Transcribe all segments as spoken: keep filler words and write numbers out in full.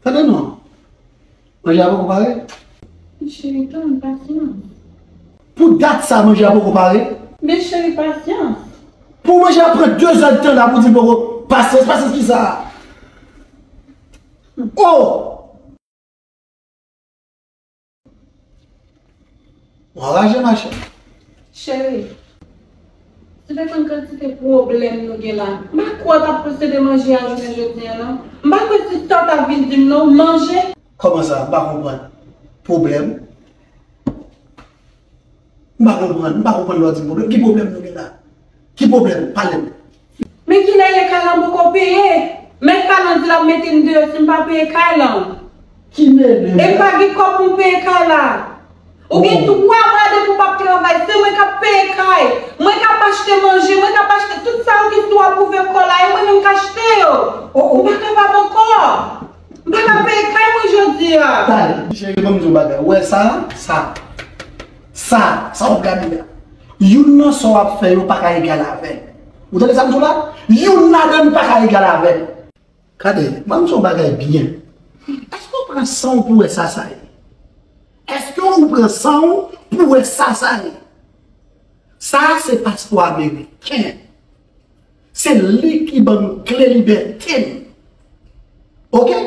Tande non. Manje a poko pare? Cheri, tann, pasyans. Pou dat sa, manje a poko pare? Men cheri, pasyans. Pou manje a pran de zè d tan la pou di l poko. Pasyans, pasyans ki sa? Oh! Ou anraje, machè. Cheri, si w te konn kantite pwoblèm nou gen la, m pa kwè w t ap posede manje a jounen jodi a, non. M pa kwè se sa w t ap vin di m, non, manje. Kòman sa? M pa konprann. Pwoblèm? M pa konprann, m pa konprann lè w di m pwoblèm. Ki pwoblèm nou gen la? Ki pwoblèm? Pale m. Men kilè ye kay lan poko peye? Mèt kay lan di l ap mete m deyò si m pa peye kay lan. Ki mele? E m pa gen kòb pou m peye kay la. Ou gen twa mwa depi w p ap travay. Se mwen k ap peye kay. Mwen k ap achte manje. Mwen k ap achte tout sa ou gen sou apwouve kò la. E mwen menm k achte yo. Ou pa kapab ankò. M pa ka peye kay mwen jodi a. Tande, cheri, ban m di w yon bagay. Ou wè sa? Sa. Sa, sa w ap gade a. Youn nan sa w ap fè yo pa ka egal avè l. Ou tande sa m di w la? Youn ladan l pa ka egal avè l. Gade, ban m di w yon bagay byen. Èske w pran san w pou w wè sa sa ye? Èske w pran san w pou w wè sa sa ye? Sa se paspò ameriken. Se li ki ban m kle libète m. Oke?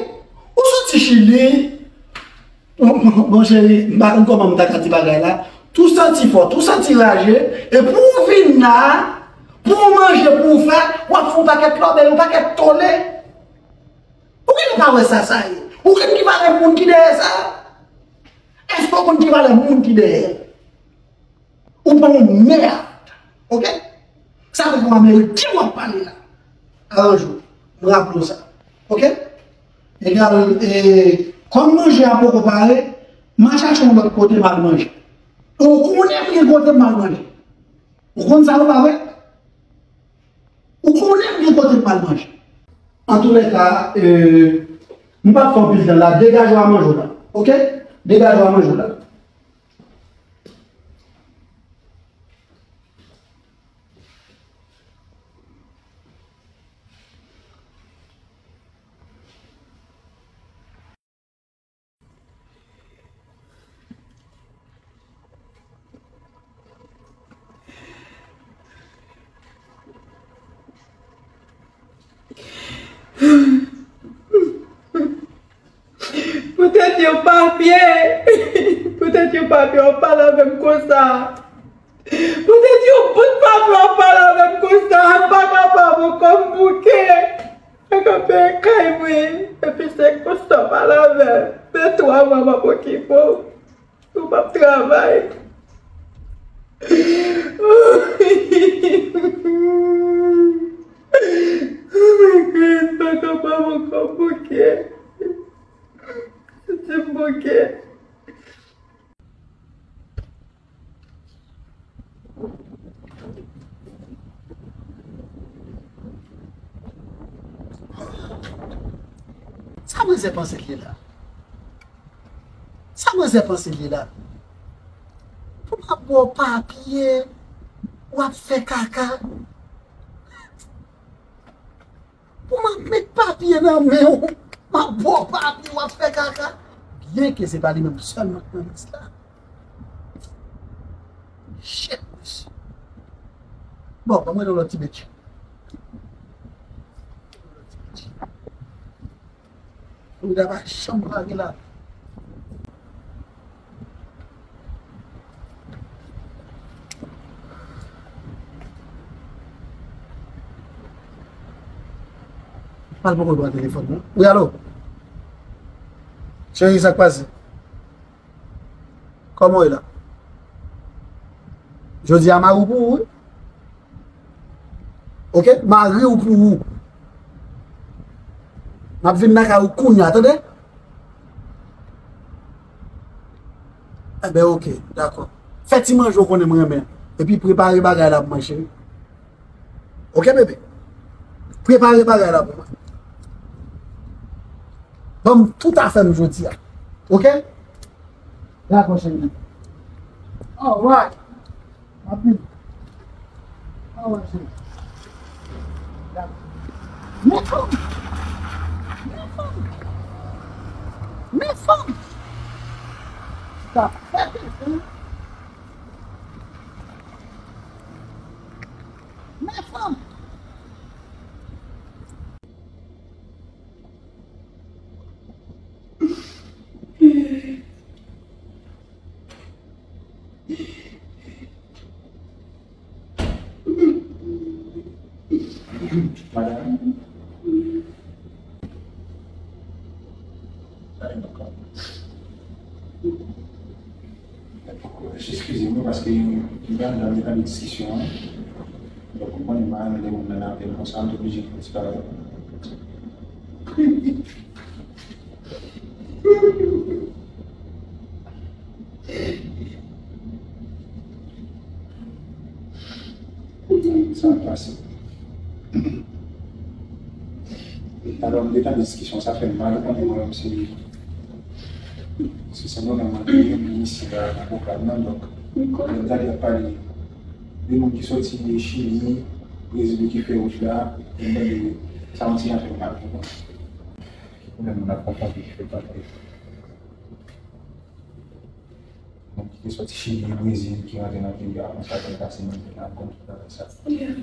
Ou soti Chili, mon, mon, mon cheri, m pa konn kòman m ta ka di bagay la. Tou santi fò, tou santi raje, epi w vin la, pou w manje, pou w fè, w ap fè yon pakèt lòbèy, yon pakèt tole. Ou genlè pa wè sa sa ye? Ou konn ki valè moun ki dèyè sa? Èske w konn ki valè moun ki dèyè l? Ou pa yon mèd. Oke? Sa vle di w Ameriken w ap pale la. Aranje w. M raple w sa. Oke? Egal, e, kòm manje a poko pare, m a chache yon lòt kote m al manje. Ou konnen m gen kote m al manje. Ou konn sa, ou pa vre? Ou konnen m gen kote m al manje. Antoulèka, e, m p ap fè anpil tan la. Degaje w a manje w la. Oke? Degaje w a manje w la. Poutèt yon papye, poutèt yon papye w ap pale avè m konsa. Poutèt yon bout papye w ap pale avè m konsa, m pa kapab ankò, m bouke. Pa ka peye kay mwen, epi se konsa w pale avè m. Fè twa mwa m ap okipe w. Ou p ap travay. Oh my God, m pa kapab ankò, m bouke. Santi m bouke. Sa manzè panse l ye la? Sa manzè panse l ye la? Pou m ap ba w papye, w ap fè kaka. Pou m ap met papye nan men w, m ap ba w papye, w ap fè kaka. Byenke se pa li menm sèlman k nan lis la. Shit, mesye. Bon, ban mwen yon lòt ti bèt. Florida pa janm pare la. Pral poko pran telefòn non. Wi, alo. Cheri, sa k pase? Kòman w ye la? Jodi a mari w pou ou, wi. Oke? Mari w pou ou. M ap vin lakay ou kounye a, tande? Enben, oke, dakò. Fè ti manje w konnen m renmen. Epi prepare bagay la pou mwen, cheri. Oke, bebe? Prepare bagay la pou mwen. Ban m tout afè m jodi a. Oke? Dakò, cheri. Alright. Rapid. Alright, cheri. Men fanm! Men fanm! Men fanm! Sa fè pezan. Men fanm! Madanm. Eskize mwen paske m pa nan mitan de diskisyon an. Donk, ou konnen m pa renmen lè moun nan apèl konsa, m te oblije fè ti bagay. Sa pase. Alò, m te tande diskisyon sa fè m mal, ou konnen mwen menm se, se, se nòmalman ke yon minis la nan pwogram nan, donk, lè m tande y ap pale de moun ki soti Chili, Brezil ki fè wout la, lè m tande sa yon ti jan fè m mal, ou konprann? Ki pwoblèm moun ap konfwonte ki fè l pa fè? Moun ki te soti Chili, Brezil, ki rantre nan peyi a konsa, ki pase nan peyi a, konn tout bagay sa. Yeah.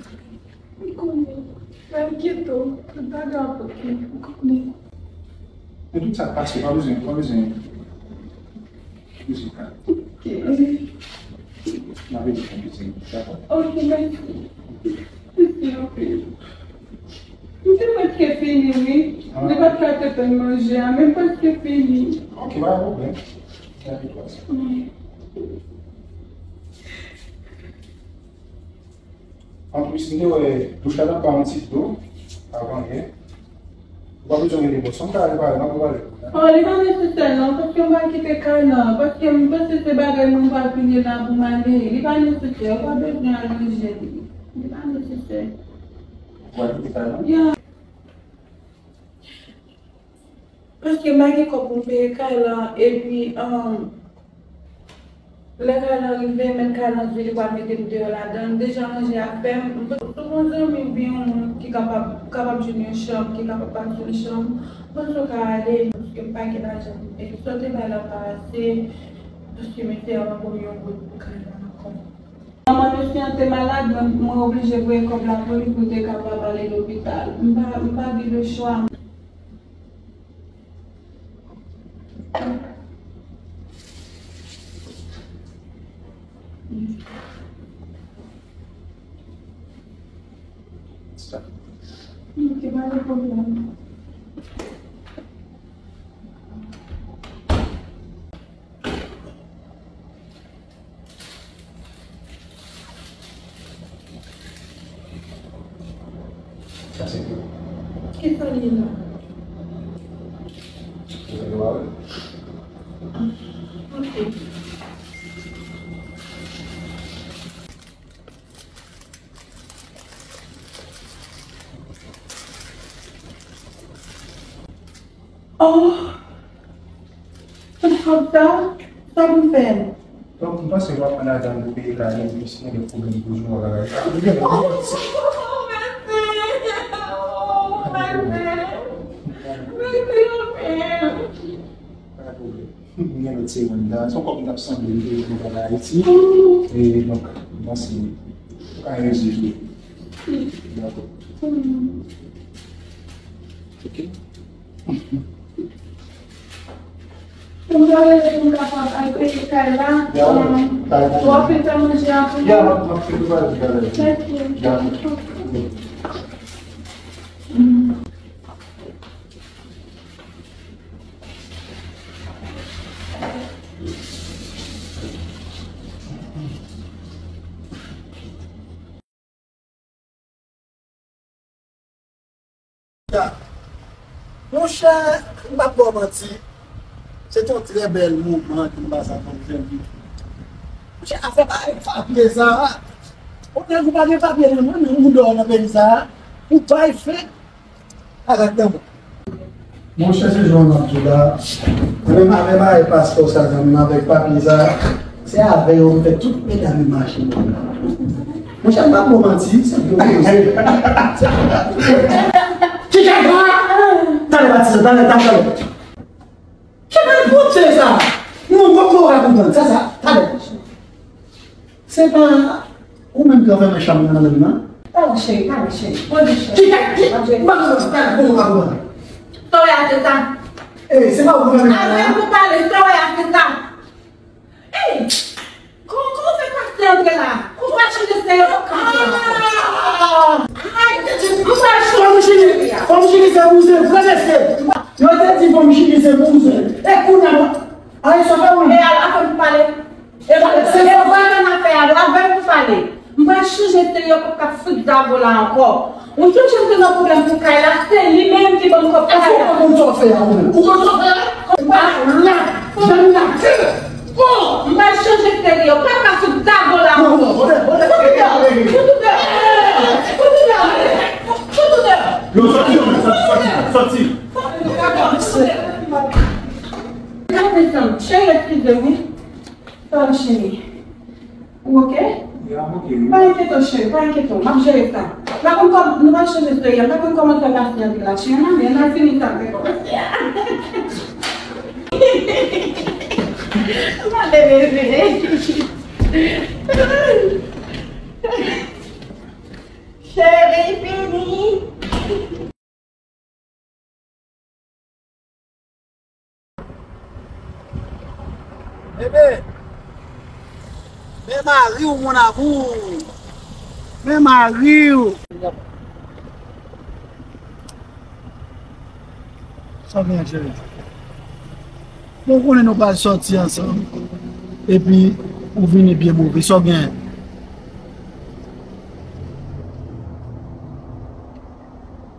M konnen. Mwen enkyete w. Tout bagay ap oke. M konnen. Men tout sa pase, pa bezwen, pa bezwen. Pa bezwen ka. Oke. N ap ede konn bezwen, dakò? Oke, mèsi. Mèsi anpil. M te prèske fini, wi. Ah. M te pa t ka te fè manje a, men m prèske fini. Ok, pa gen pwoblèm. Wi. Anplis, m te wè douch la t ap ba yon ti dlo avan yè. Ou pa bezwen rele bòs la, m ka repare, m ap repare. Oh, li pa nesesè non, paske m pral kite kay la, paske m panse se bagay mwen m pral fini la pou m ale. Li pa nesesè, ou pa bezwen al ranje li. Li pa nesesè. Ou pral kite kay la? Ya. Paske m pa gen kòb pou m peye kay la, epi, um, lè kay la rive, mèt kay la di li pral mete m deyò ladan l. Deja manje a fè m. M pa, si w gon zanmi oubyen yon moun ki kapab, kapab jwenn yon chanm, ki kapab ba m yon chanm, m panse w ka ale, paske m pa gen lajan pou m peye. Sa w te bay la pa ase, paske mesye a pa ban m yon goud pou kay la ankò. Manman mesye an te malad, mwen, mwen oblije voye kòb la pou li pou l te kapab ale lopital. M pa, m pa gen lechwa. Ok, pa gen pwoblèm. Sa se pou ou. Kisa li ye la? Ou te dwe ba ou. Ah, ok. Oh! Tout kòb sa, sa pou m fè l? Donk, m panse w ap pran lajan pou peye kay la, epi si w gen pwoblèm pou jwenn bagay sa, ou gen pwoblèm. Oh, mèsi! Oh, mèsi! Mèsi anpil! Pa gen pwoblèm. M gen lòt semèn la. Se yon kòb m t ap sanble m te mete nan Ayiti. E donk, m panse ou ka rejwi li. Dakò. Ok. M ta rele pou m kapab al peye kay la. Ya, um, pa gen pwoblèm. W ap fè manje a pou mwen? Ya, m ap, m ap fè prepare tout bagay. Mèsi. Ya. Mm. Monchè, m p ap ba w manti, se te yon trè bèl moman ke m pase avè w jodi. Monchè, afè pa papye sa a. Ou nèg ou pa gen papye nan men w, ou dòmi nan peyi sa a, ou bay fèt. Monchè, se jan w ap di la. Mwen menm avè bagay paspò sa, zanmi m, avèk papye sa, se avè yo m fè tout medam yo mache. Monchè, m p ap ba w manti, se pou koze. Talè, talè, talè. Ki bèl kote sa? Non, poko ka konprann sa, sa, talè. Se pa ou menm ki fèmen chanm nan menm nan? Pale, cheri, pale, cheri. Pale, cheri. Ki, ki, ki, poko ka konprann. Sa w wè a se sa? Eh, se pa ou ki fèmen chanm nan? Avè pou pale, sa w wè a se sa? Ey! Kòman, kòman w fè pase antre la? Ou pral chanje seri yo, pap ka antre la ankò. Ay, mwen pral chanje seri a. Fò m chanje seri, fò m chanje seri, bouzen, vrè mesye. Yo te di fò m chanje seri, bouzen. E kounye a, ay, sa fè mwen. E al, avè m pou pale. E pale, se e sa. Pale nan afè a, avè m pou pale. M pral chanje seri yo, pap ka fout zago la ankò. Ou sonje m te nan pwoblèm pou kay la, se li menm ki ban m kòb kay la. Ou konn sa w fè a ou menm? Ou konn sa w fè a? Ou pa la, jan la. Bon, m pral chanje seri yo, pa ka fout zago la. Non, non, fout ou deyò, fout ou deyò, fout ou deyò, fout ou deyò. Non, sòti, sòti, sòti, sòti. Gade sa, cheri, eskize m wi. Sa cheri. Ou oke? Ya, m oke, wi. Pa enkyete w, cheri, pa enkyete w. M ap jere sa. M pa konn kòm, nou pa chanje seri a, m pa konn kòman sa pase antre la, cheri. N a, n a fini sa, fè kòmanse a. Gade bebe. Cheri, fini. Bebe, men mari w, mon amour. Men mari w. Sa w gen, cheri? Bon, ou konnen nou pral sòti ansanm. Epi, ou vini byen move. Sa w gen?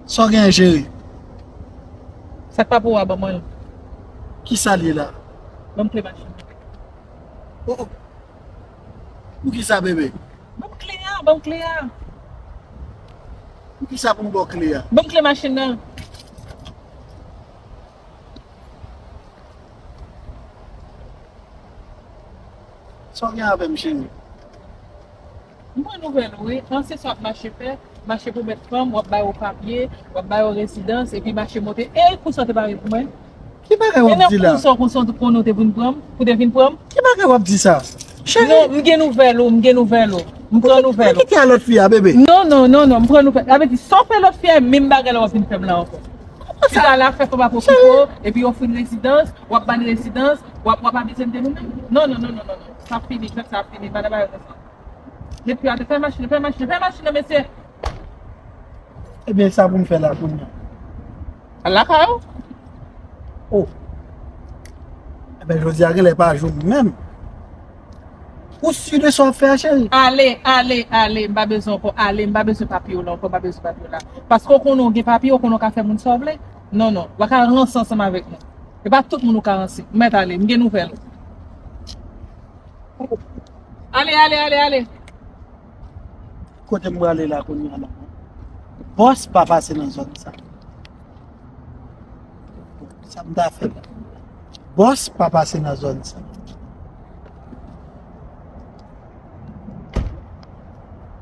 Sa w genyen, cheri? Sa k pa pou ou a, ban mwen l. Kisa l ye la? Ban m kle machin nan. Oh, oh. Poukisa, bebe? Ban m kle a, ban m kle a. Poukisa pou m ba w kle a? Ban m kle machin nan. Sa w gen avè m, cheri? M pran nouvèl ou, wi. An, se sa w ap mache fè, mache pwomèt fanm, w ap ba yo papye, w ap ba yo rezidans, epi mache monte. E kou sa w te pare pou mwen? Ki bagay w ap di la? E nan kou sa w konsa w konnen w te vin pran m, ou te vin pran m? Ki bagay w ap di sa? Cheri. Non, m gen nouvèl ou, m gen nouvèl ou. M pran nouvèl ou. Kite a lòt fi a, bebe. Non, non, non, non, m pran nouvèl. Sa vle di, sa w fè lòt fi a, menm bagay la w ap vin fè m la ankò. Ti la la fè fanm ap okipe w, epi ofri l rezidans, w ap ba l rezidans, w ap, w ap abize l de nou menm. Non, non, non, non, non, non. Sa fini, fè sa fini, pa nan bagay konsa. Depi a, fè machin, fè machin, fè machin nan, mesye. Ebyen, sa pou m fè la kounye a? Al lakay ou. Oh. Ebyen, jodi a genlè pa jou m menm. Ou si de sa w ap fè a, cheri? Ale, ale, ale, m pa bezwen ankò. Ale, m pa bezwen papye w la ankò, m pa bezwen papye w la. Paske w konnen w gen papye, w konnen w ka fè moun sa w vle. Non, non, w pa ka ranse ansanm avèk mwen. E pa tout moun ou ka ranse. M mèt ale, m gen nouvèl ou. Ale, ale, ale, ale. Kote m prale la kounye a la? Bòs pa pase nan zòn sa. Sa m ta fè la? Bòs pa pase nan zòn sa.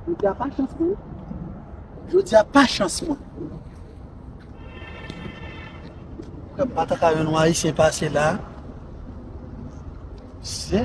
Jodi a pa chans mwen. Jodi a pa chans mwen. Frè m pa ta ka jwenn yon Ayisyen pase la. Se